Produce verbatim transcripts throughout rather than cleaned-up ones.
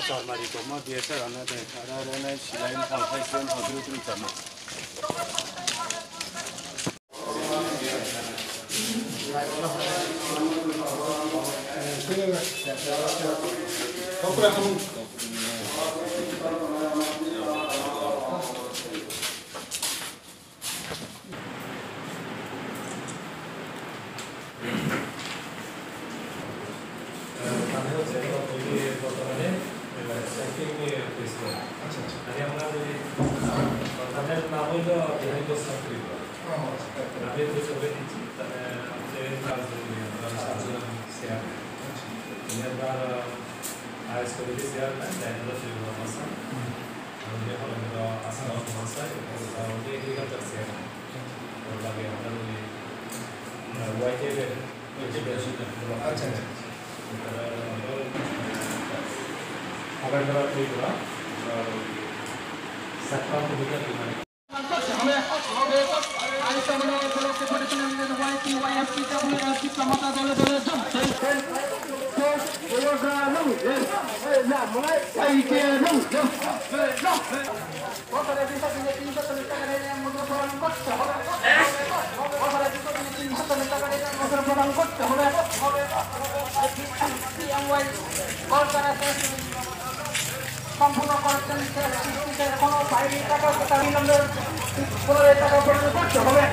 Sarmari tongma, B S R ano de, ara ara nai silai thang, thai silai thang, tru tru tamo. También se lo pedí por también, eh, se que me ofreció. Acha, acha. Había una de, ah, también la abuelo de ahí dos amigos. Oh, acha, acha. También se lo pedí, también se lo pedí, se lo pedí. Acha. También para, ah, es que dice, ah, también lo llevo a casa. Mm. সম্পূর্ণ করেছেন, শেষ কিস্তিতে এখনো পায়নি টাকা, সেটা বিলম্বে পুনরায় টাকা প্রদান করতে হবে।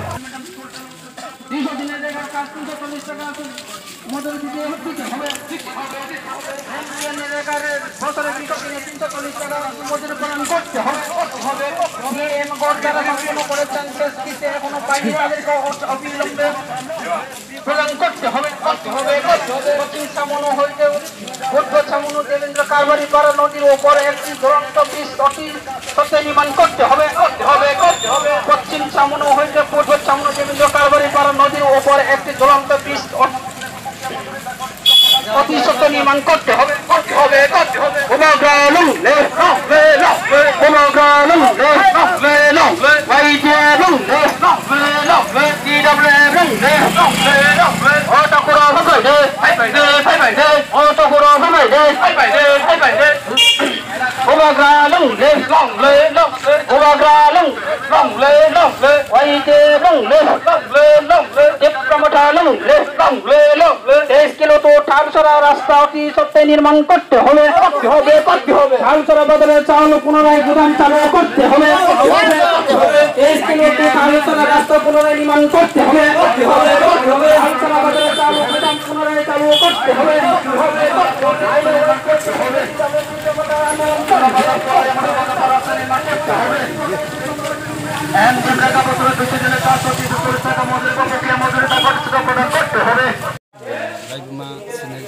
তিনশো দিনের জায়গায় কাজ তিনশো চল্লিশ টাকা মজুরি দিতে, দিতে হবে। এমপিএন রেগার বছরে তিনশো দিনে তিনশো চল্লিশ টাকা মজুরি প্রদান করতে হবে, করতে হবে। পিএম গড় যারা সম্পূর্ণ করেছেন, শেষ কিস্তি এখনো পায়নি, তাদেরকে অ-, অবিলম্বে প্রদান করতে হবে, করতে হবে, করতে হবে। পশ্চিম ছামনু হইতে পূর্ব ছামনু দেবেন্দ্র কারবারি পাড়া নদীর ওপর একটি জ্বলন্ত ব্রিজ অতি সত্ত্বে নির্মাণ করতে হবে, করতে হবে, করতে হবে। পশ্চিম ছামনু হইতে পূর্ব ছামনু দেবেন্দ্র কারবারি পাড়া নদীর ওপর একটি জ্বলন্ত ব্রিজ অ-, অতি সত্ত্বে নির্মাণ করতে হবে, করতে হবে, করতে হবে। Bubagra lung le, lung le, lung le. Bubagra lung le, lung le, lung le. Y T A lung le, lung le, lung le. T W F lung le, lung le, lung le. O takura phabai de, phabai de, phabai de. O takura phabai de, phabai de, phabai de. Bubagra lung le, lung le, lung le. Bubagra lung le, lung le, lung le. Y T A lung le, lung le, lung le. Tipra Motha lung le, lung le, lung le. তেইশ কিলো তো ঠারছড়া রাস্তা অতি সত্ত্বে নির্মাণ করতে হবে, করতে হবে, করতে হবে। ঠারছড়া বাজারে চাউল পুনরায় গুদাম চালু করতে হবে, করতে হবে, করতে হবে। তেইশ কিলো তো ঠারছড়া রাস্তা পুনরায় নির্মাণ করতে হবে, করতে হবে, করতে হবে। ঠারছড়া বাজারে চাউল গুদাম পুনরায় চালু করতে হবে, করতে হবে, করতে হবে। এখন দুর্গা কাপড় বিশ্ববিদ্যালয়ে চারশো তিরিশ টাকা মজুরি বা বকেয়া মজুরি তা ঘটছে প্রদান করতে হবে। Raibuma channel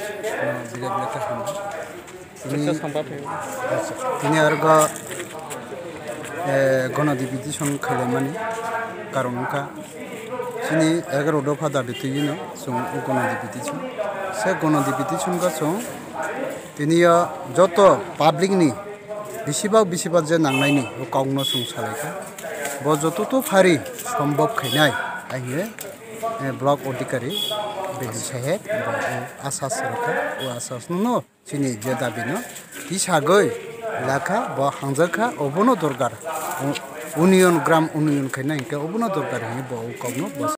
no belai belai khe hambai. Tini, tini argo, eh, gono deputation khailaimani karon wngkha chini egaroh dopha dabi twiwi no chwng gono deputation. Se gono deputation go chwng tini o joto public ni besibak besibak je nangnaini o kokno chwng salaikha. Bo joto to phari sombhob khainai, ai hwnwi, eh, block adhikari Bedi saheb bo o asas rwkha, o asas no chini je dabi no tisagwi lakha, bo hangjakha, obono dorkar. U-, union, gram union khaina hinkhe obono dorkar hinwi bo o kokno bo